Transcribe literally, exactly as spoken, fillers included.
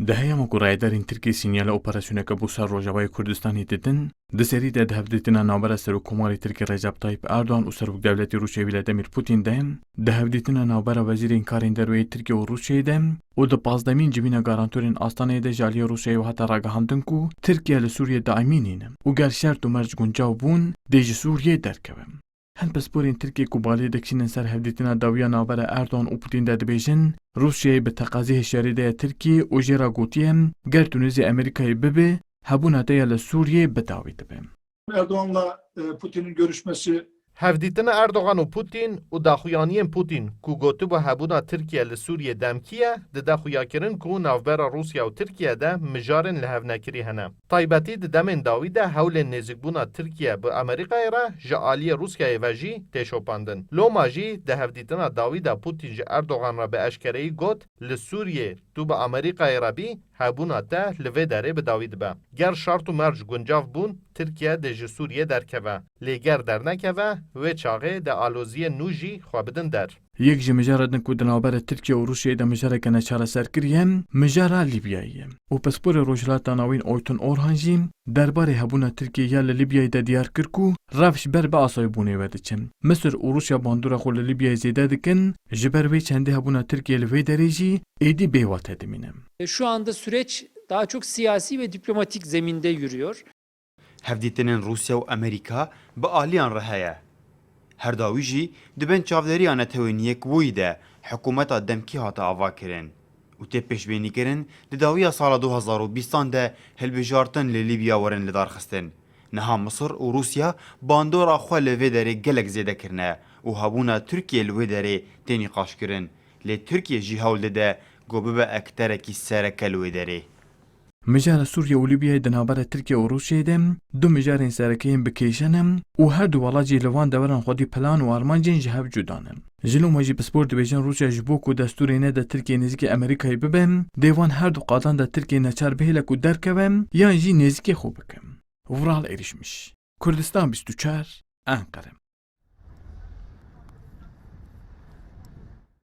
Di heyama ku rayedarên Tirkiyê sînyala operasyoneke bo ser Rojavayê Kurdistanê didin, di serî de di hevdîtina navbera Serokkomarê Tirkiyê Recep Tayyip Erdogan û Serokdewletê Rûsyayê Vladimir Putin de, di hevdîtina navbera wezîrên karên derve yê Tirkiye û Rûsyayê de û di pazdemîn civîna garantorên Astanayê de ji aliyê Rûsyayê ve hate ragihandin ku Tirkiye li Sûriyê daîmî nîne û ger şert û merc guncav bûn, dê ji Sûriyê derkeve. Hin pisporên Tirkiyê ku balê dikişînin ser hevdîtina dawiya navbera Erdogan û Putin de dibêjin, Rûsyayê bi teqazê hişyarî daye Tirkiyê û jê re gotiye, ger tu nêzî Amerîkayê bibî, hebûna te ya li Sûriyê bi dawî dibe. Erdoğan'la e, Putin'in görüşmesi. Hevdîtina Erdogan û Putin û daxuyaniyên Putin ku gotibû hebûna Tirkiye li Sûriyê demkî ye, dide xuyakirin ku navbera Rûsya û Tirkiye de mijarên lihevnekirî hene. Taybetî di demên dawî de hewlên nêzîkbûna Tirkiye bi Amerîkayê re ji aliyê Rûsyayê ve jî tê şopandin. Loma jî di hevdîtina dawî de Putin ji Erdogan re bi eşkereyî got, li Sûriyê tu bi Amerîkayê re bî, hebûna te li vê derê bi dawî dibe. Ger şert û merc guncav bûn, Tirkiye dê ji Sûriyê derkeve. Lê ger dernekeve, wê çaxê dê aloziyên nû jî xwe bidin der. Yek ji mijara din ku di navbera Tirkiye û Rûsyayê de mijareke neçareserkirî ye, mijara Lîbyayê ye. Û pisporê Rojhilata Navîn Oytun Orhan jî derbarê hebûna Tirkiyê ya li Lîbyayê de diyar kir ku rewş ber bi asayîbûnê ve diçe. Misir û Rûsya bandora xwe li Lîbyayê zêde dikin, ji ber wê çendê hebûna Tirkiyê li vê derê jî êdî bê wate dimîne. E, şu anda süreç daha çok siyasi ve diplomatik zeminde yürüyor. Hevdîtinên Rûsya û Amerîka bi aliyan re heye. Her dawî jî di bin çavdêriya Netewên Yekbûyî de hikûmeta demkî hate avakirin û tê pêşbînîkirin di dawiya sala du hezar û bîstan de hilbijartin li Lîbya werin lidarxistin. Niha Misir û Rûsya bandora xwe li vê derê gelek zêde kirine û hebûna Tirkiyê li wê derê tê nîqaşkirin. Lê Tirkiye jî hewl dide ku bibe ekterekî sereke li wê derê. Mijara Sûriye û Lîbyayê di navbera Tirkiye û Rûsyayê de du mijarên sereke yên bi kêşe ne û her du welat jî li van deveran xwedî plan û armancên ji hev cuda ne. Ji loma jî pispor dibêjin Rûsya ji bo ku destûrê nede Tirkiye nêzîkî Amerîkayê bibe, dê van her du qadan de Tirkiye neçar bihêle ku derkeve yan jî nêzîkê xwe bike. Vural Erişmiş, Kurdistan bîst û çar, Enqere.